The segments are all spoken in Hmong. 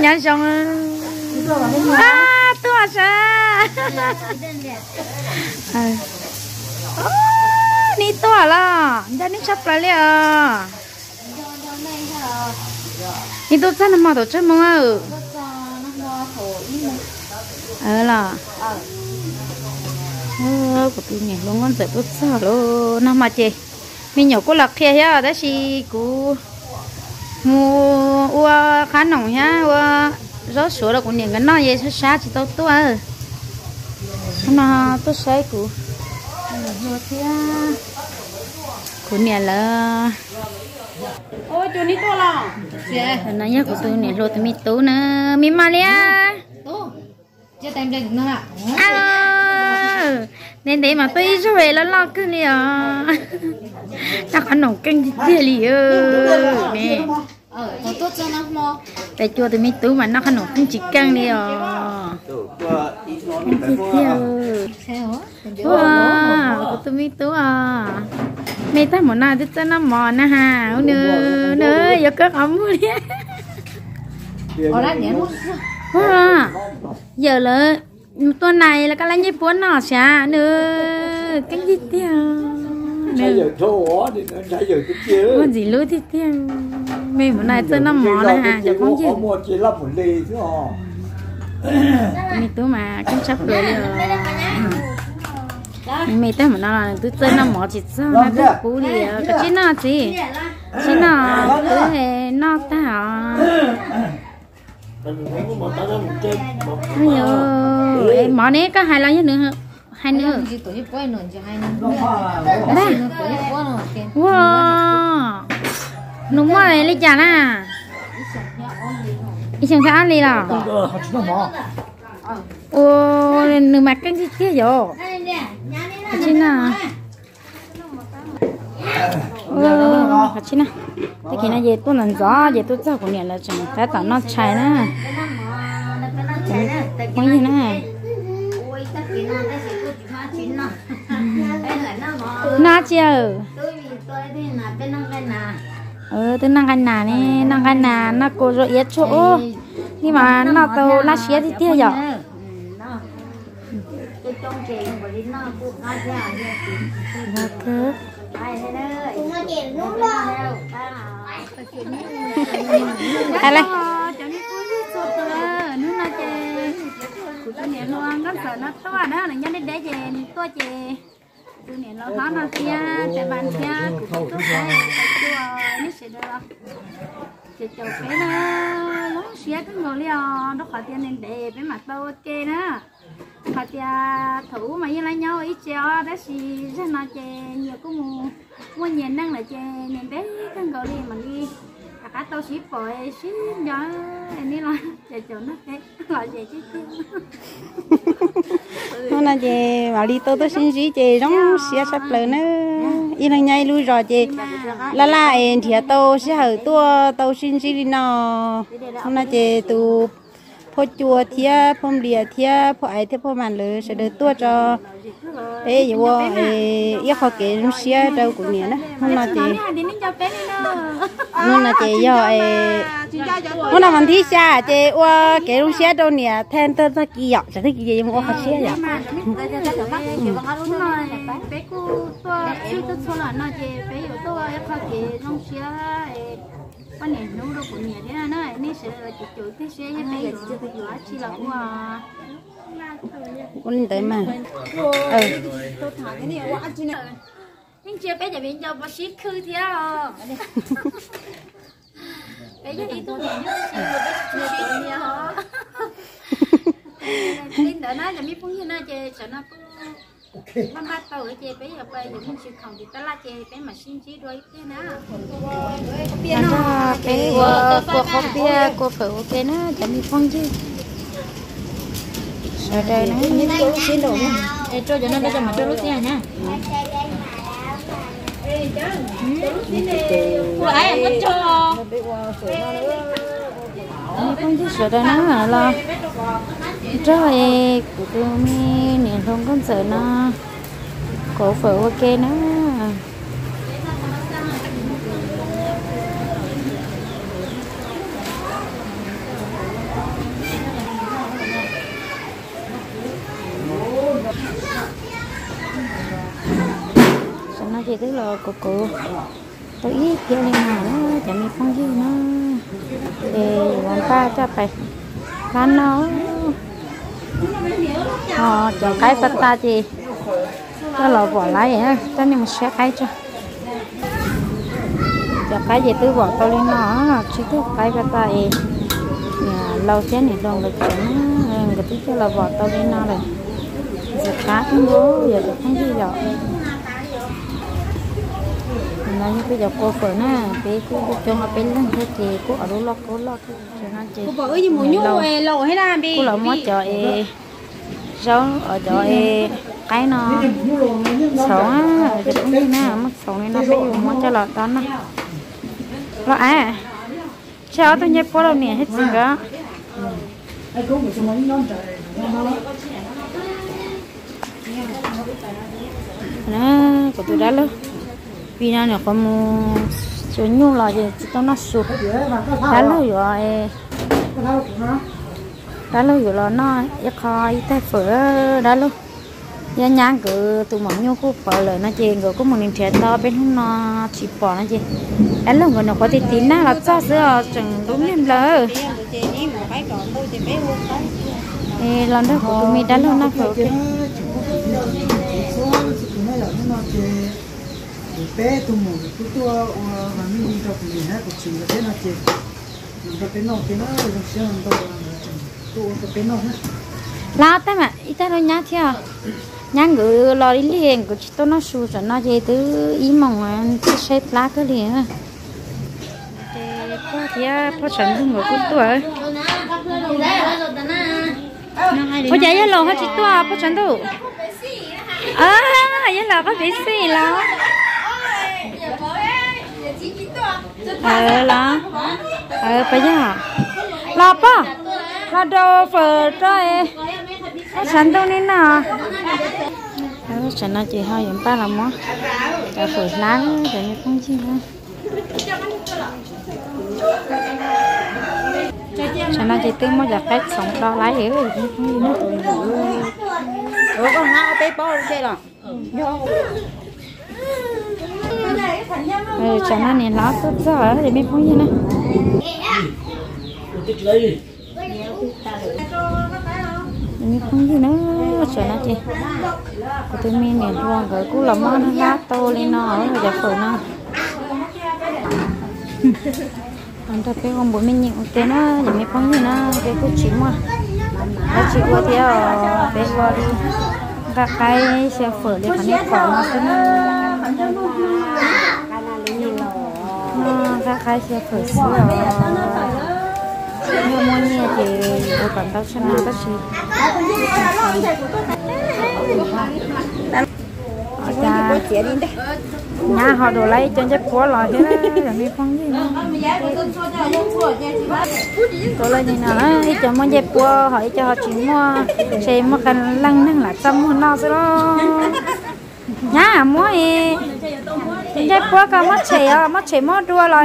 Nyob zoo. Tuaj sav. Neb tuaj los nco neb tshaj plaws li os. Neb tuaj txog nag hmo thaum tsawg moos? Los kuv tus niam hluas Nkauj Ntxawm tuaj txog lawm. Nag hmo ces me nyuam kuj los qhia thiab tab sis kuv mus ua qab noom thiab ua zaub suav rau kuv niam nkawd noj ces sab sab tsis tau tuaj. Hnub no tuaj saib kuv, kuv niam lawv. No yog kuv tus niam hluas tus me tub na, me mas li. Ntev ntev mas tuaj ib zaug loj loj kawg li os. Noj qab noom keej tiag tiag li ne. Pes cua tus me tub mas noj qab noom keej tsis keej li os. Keej tiag tiag. Ua, kuv tus me tub os, me tag mus no twb txawj noj mov na has, nws, nws yuav kawg qhov muag li. Ua, yawm lawv tuaj nais los koj lab ncej puab noj sav, nws keej tiag tiag. Muaj ntxim hlub tiag tiag. Me mus no txawj noj mov na has cov phooj ywg. Me tub mas keej tshaj plaws li os. Me tag mus no los nws twb txawj noj mov tsis txog no twb kub li. Koj tsib noj txiv, tsib noj twb noj tag os. Mov ne koj hais los yog nws hais nws? Ua, nws muaj li cas na? Ib xyoo xyoo ob li los? Ua, nws mas keej tiag tiag yom. Tsis na. Qhov tsis na, tag kis no ces tuaj ntxov ntxov ces tuaj txog kuv niam lawv tseem tab tom noj tshais na. Phooj ywg na, noj tsis? Twb noj nqaij nas ne, noj nqaij nas noj kua zaub iab tshuaj ub, nej mas noj tau laj siab tiag tiag yom. Hais li, cov nej kuj txhua tus, hnub no ces kuv tus niam hluas Nkauj Ntxawm no tuaj na, nws nyob deb deb ces nws tuaj ces kuv tus niam laus hlob no thiab tais mas thiab kuv tus tub saib tais cua, neb sawv daws los ces caum peb na, zoo siab kawg nkaus li os, rau qhov tias ntev ntev peb mam tau ua ke na. Hais tias thaum ub mas yeej laj nyob ua ib tse os, tab sis zaj no ces nyias kuj mus muaj nyias neej lawm ces ntev ntev kawg nkaus li mam li rov qab tau sib pom sib nco. Nej los ces caum noj peb los ces tib tib. Hnub no ces mam li tau tuaj sib ntsib ces zoo siab tshaj plaws na. Ib leeg nyob ib lub zos ces laj laj es nrhiav tau sij hawm tuaj tau sib ntsib li no. Hnub no ces tus phauj Cua thiab phauj Nplias thiab phauj Aiv thiab phauj Mas lawv sawv daws tuaj tso peb yuav ua ib qho kev zoo siab rau kuv niam na. Hnub no ces, hnub no ces yog, hnub no mas nthib xya ces ua kev zoo siab rau niam tag tag kis yom, tag kis ces yuav mus ua qhov siab yom. Peb kuj tuaj txhij tuaj txhua lawm no ces peb yuav tuaj ua ib qho kev zoo siab poj niam hnub rau kuv niam thiab na, nej sawv daws los ces caum tej siab yog peb yuav yuav dab tsi los ua. Ua li ntawd mas. Yeej tsis peb cov viv ncaus puas sib khw thiab os. Peb yog ib tug niam nyuj tab sis peb tsis sib khw os. Li ntawd na cov me phooj ywg na ces tsam no kuj npaj npaj tau ces peb yuav pais yuav me ntsis khoom tim tab laj ces peb mam sib ntsib dua ib pliag na. Peb ua kua qaub piaj kua fawm ua ke na cov me phooj ywg sawv daws na. Phooj ywg sawv daws na los nrog kuv tus me niam hluas Nkauj Ntxawm no kua fawm ua ke na. Twb los kuv kuv tau ib phiab li no na cov me phooj ywg na, ces yuav npaj coj pais hlab noj. Ho cov qaib pas tas ces coj los vom lawm, coj nej mus saib qaib tso. Cov qaib ces twb vom tau li no, tsib tug qaib pas tas es niam laus thiab niam hluas nkawd cov na, nkawd twb coj los vom tau li no lawm. Ntxim qab kawg nkaus yog cov phooj ywg yom. No yog peb cov kua fawm na, peb kuj coob ob peb leeg thiab ces kuj ua lub loj kub loj thiab. Ces kuj los muab cov es zaub, cov es qaib no txhoov, cov phooj ywg na, muab txhoov li no peb yuav muab coj los rau noj. Los av, tseg ob tug ncej puab rau niam thiab txiv nkawd. Kuv tus dab laug, vim no nws qhuav mus tsuas nyuj los ces tsis tau noj su. Dab laug yuav, dab laug yuav los noj ib qho ib taig fawm dab laug. Yog nyab nkawd tus maum nyuj kuj pawv lawm no ces nkawd kuj mus nrhiav tau peb hnub no tsis pom no ces dab laug nkawd nws qhuav tiv tiv nag los txog xwb os tseem ntub npliag nplawg. Los nrog kuv tus me dab laug noj fawm. Peb tus muam kuj tuaj ua mas mij rau kuv niam thiab kuv txiv nkawd thiab no ces nrog peb noj thiab na, zoo siab ntau, tuaj ua rau peb noj thiab. Los tab mas ib tag rau nyab thiab, nyab nkawd los ib lig nkawd tsis tau noj su tam no ces twb ib moos thiaj saib plab kawg li. Ces pog thiab pog tshav ntuj nkawd kuj tuaj. Ua cas yawg laus ho tsis tuaj pog tshav ntuj? Yawg laus qab pev xij los. Los, pas yog, los pog, los rau fawm rau pog tshav ntuj ne no. Tam no ces ho yuav npaj los muab cov fawm hlab cov me phooj ywg na. Tam no ces twb muab cov qaib txhoov do lawm. Tam no niam hlob tuaj txog cov me phooj ywg na. Cov me phooj ywg na, tam no ces kuv tus me niam hluas nkawd kuj los muab hlab tau li no cov fawm no. Nrog peb ua npus me nyuam ua ke na cov me phooj ywg na, peb kuj tsis muaj dab tsi ua thiab, peb ua li nqa qaib xyaw fawm li qhov nej pom no xwb na. Nqa qaib xyaw fawm xwb os. Yog muaj nyiaj ces ua kom ntau tshaj no tab sis nyab ho dua lawm ib co ncej puab los thiab cov me phooj ywg. Tuaj lawm li no ib co muaj ncej puab ho ib co ho tsis muaj, ces muaj qee leej neeg lam txaj muag noj xwb los. Nyab muab ncej puab koj muab tshem os, muab tshem muab dua los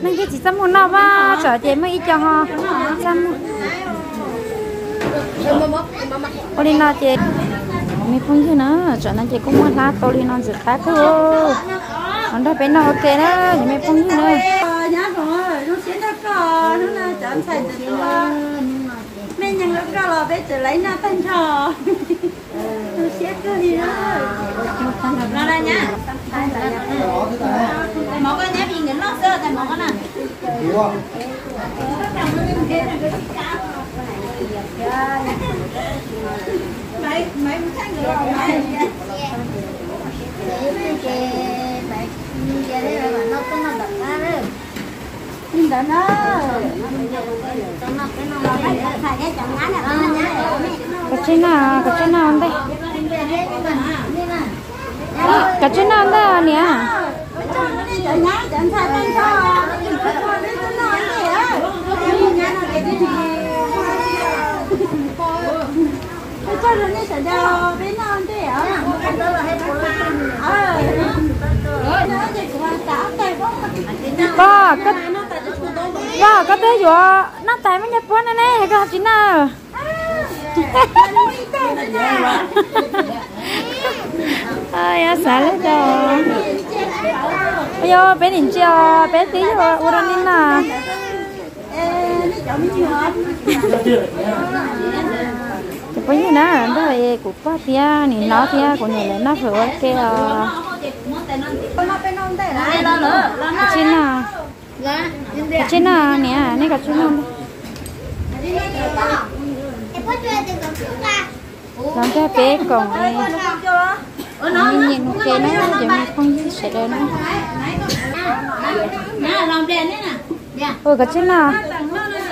neeg thiaj tsis txaj muag noj, vaj tsam ces muaj ib co ho txaj muag. Ua li no ces me phooj ywg na, tam no ces kuj muab hlab tau li no ntxim qab kawg. Los nrog peb noj ua ke na cov me phooj ywg na. Me nyeeg rau koj los peb tseem laib noj tag nrho. Zoo siab kawg li na. Tais mov koj nyab phim nkawd noj xwb, tais mov koj na. Li ntawd na. Koj tsij noj, koj tsij noj ntej. Koj tsij noj ntej niam. Pog, pog, koj twb yuav noj tais muaj ncej puab ne ne, koj ho tsis noj. Yog xav li cas? Yog peb nim ntsia, peb twb yog ua rau nej noj. Cov phooj ywg na, nrog kuv pog thiab nim no thiab kuv niam lawv noj fawm ua ke os. Kov tsis noj, kov tsis noj niam, nej kov tsis noj. Los nrog peb koom me nyuam mus ke na, cov me phooj ywg sawv daws na. Ua kov tsis noj,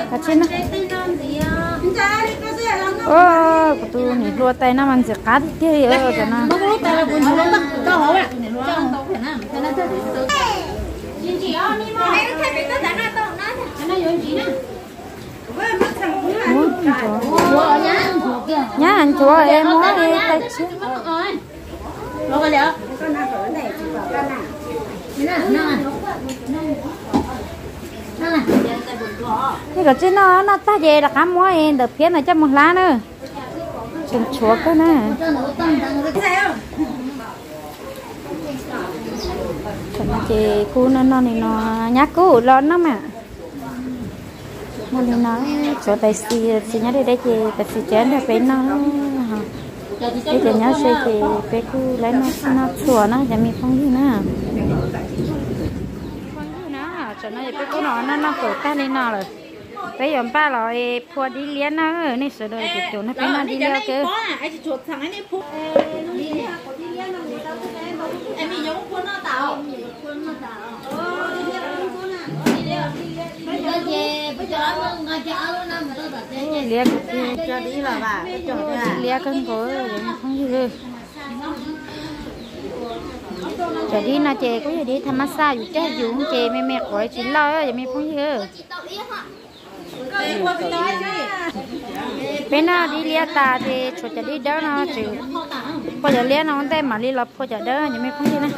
kov tsis noj. Kuv tus niam hluas tais no mas ntxim qab tiag tiag li os cov no. Nyab nchuav es muab tais tshiab. Tej kom tsis noj, noj tag ces rov qab muab ntawm phiab ntawd coj mus hlab na. Tseem tshuav kawg na. Ces kuj noj noj li no, nyab kuj los noj mas. Noj li no, tshuav tais xis, tais xis nyob deb deb ces tais xis tsev nrog peb noj. Peb cov nyob ze ces peb kuj laib noj txhua na cov me phooj ywg na. Phooj ywg na, tsam no ces peb kuj los noj noj fawm tag li no lawm. Peb yuav npaj los phua dib liab na, nej sawv daws ces caum nrog peb noj dib liab kawg. Liab kuv twb liab kawg nkaus cov me phooj ywg. Cov dib no ces kuj yog dib tha mab xaj yus cog yus ces me me quav tsis loj cov me phooj ywg. Peb noj dib liab tas ces tshuav cov dib dawb no tseem phua cov liab no ua ntej mam li los phua cov dawb cov me phooj ywg na.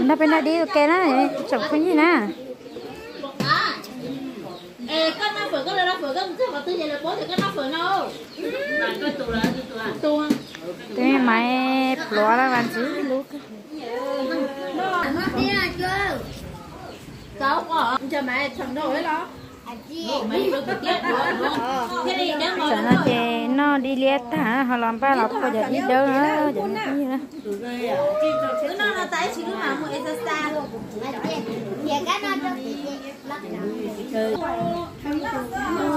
Nrog peb noj dib ua ke na, tsoom phooj ywg na. Tus me maiv pluav lawm mas ntxim lub. Tam no ces noj dib liab tag ho los npaj los phua cov dib dawb na, cov me phooj ywg na.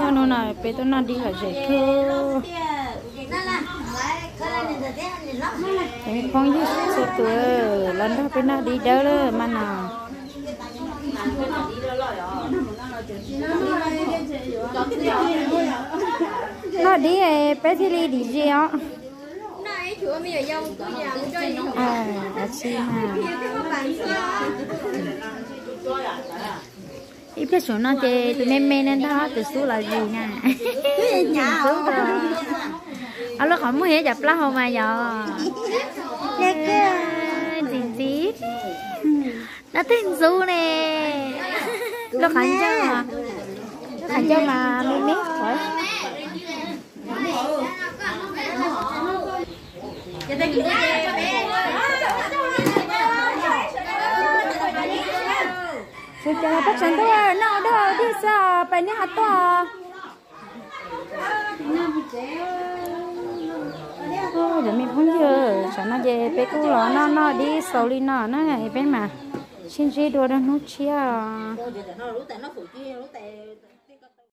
Hnub no peb tuaj noj dib lom zem kawg. Cov me phooj ywg txhua tus los nrog peb noj dib dawb lawm mas no. Noj dib peb thiaj li dim zis os. Ib pliag saum no ces tus me me no ntog tus xub los zis na. Ntxim ntxub os. Ob lub qhov muag thiab cov plaub hau mas yog ntxim ntxim. Dab tej ntxub ne. Lub qhov ncauj, lub qhov ncauj mas me me qhov. Tsis cas pab tshav ntuj noj dog dib xwb pais nej ho tuaj. Cov me phooj ywg, tsam no ces peb kuj los noj noj dib xaus li no na, peb mam sib ntsib dua rau hnub tshiab os.